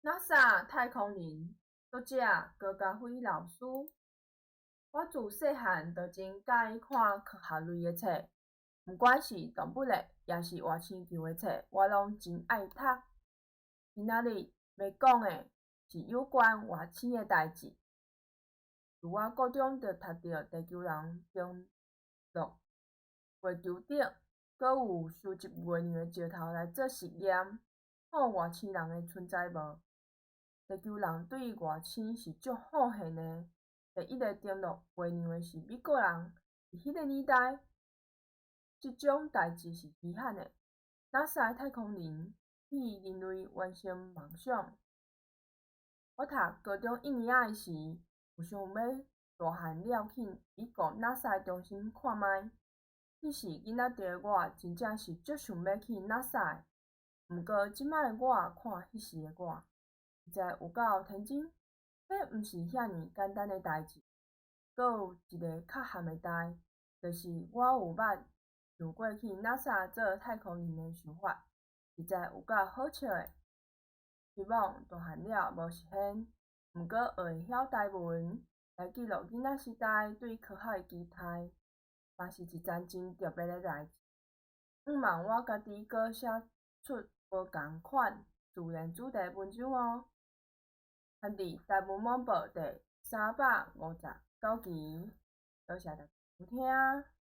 NASA 太空人，作者高嘉輝老師。我自細漢就真佮意看科學類的冊，毋管是動物的，抑是外星球的冊，我攏真愛讀。今仔日欲講的是有關外星的代誌。自我高中就讀著地球人登陸月球頂，閣有收集月亮的石頭來做實驗，看外星人的存在無？地球人對外星是足好玄的。第一个登陸月亮的是美國人，佇彼个年代，這種代誌是稀罕的。NASA 太空人替人類完成夢想。我讀高中一年仔的時，有想欲大漢了去美國 NASA 中心看覓。彼時囡仔的我真正是足想欲去 NASA 的。毋過這擺的我看彼時的我，實在有夠天真。彼毋是遐爾簡單的代誌。閣有一个較譀的代，就是我有捌想過去 NASA 做太空人的想法，實在有夠好笑的。希望大漢了無實現，毋過學會曉台文來記錄囡仔時代對科學的期待，嘛是一樁真特別的代誌。向望我家己閣寫出無仝款自然主題文章哦。刊佇台文網報第359期，多謝大家收聽。